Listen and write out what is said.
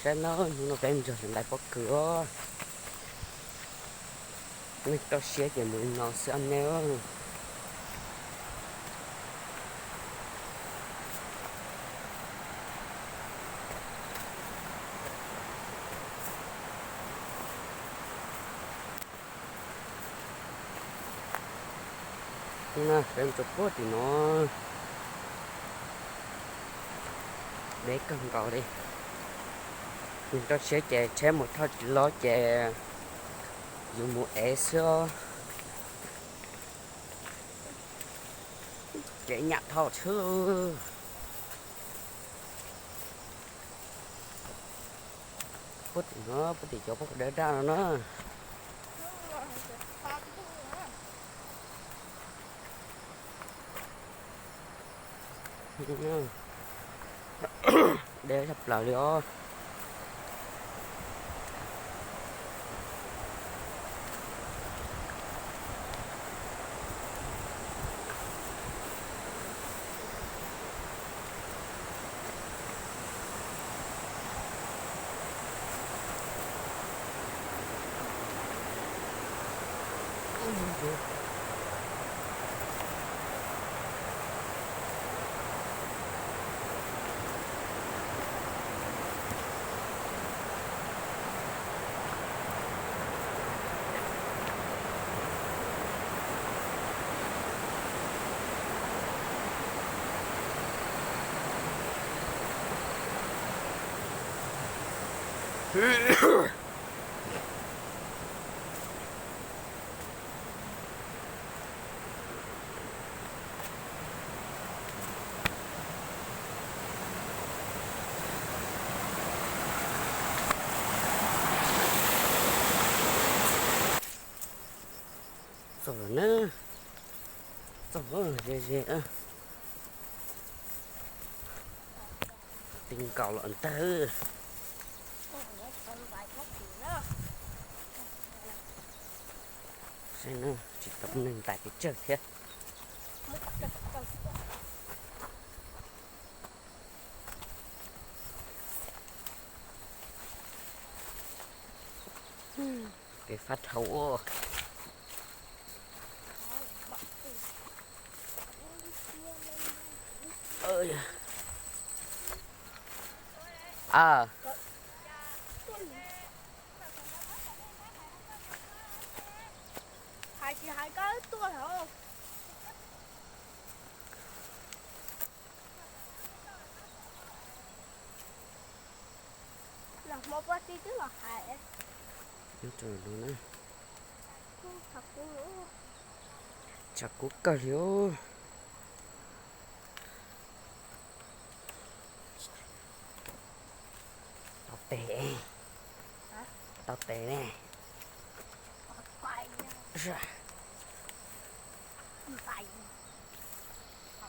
Peb no, hnub no peb mus nrog sawv daws pob kws os. Neeg rau siab ces mus li no xwb nej. Peb mus rau puag tim no, deb kawg nkaus li. Neeg rau siab ces tsheb mus thauj tsis los ces yus mus ev xwb os. Ces nyam thauj tshwj. Puag tim no, puag tim cov pob kws dawb daj no na. Deb tshaj plaws li os. Txog lawm na, txog ze ze. Ti nkaus los ntag. Saib na, tsis tau neeg ntais pes tsawg thiab. Kev fab dhau ua. Hais tsis hais koj tuaj hauv. Los hmo puag tij twb los hais. Tshav kub kawg li os. Tau tes, tau tes ne.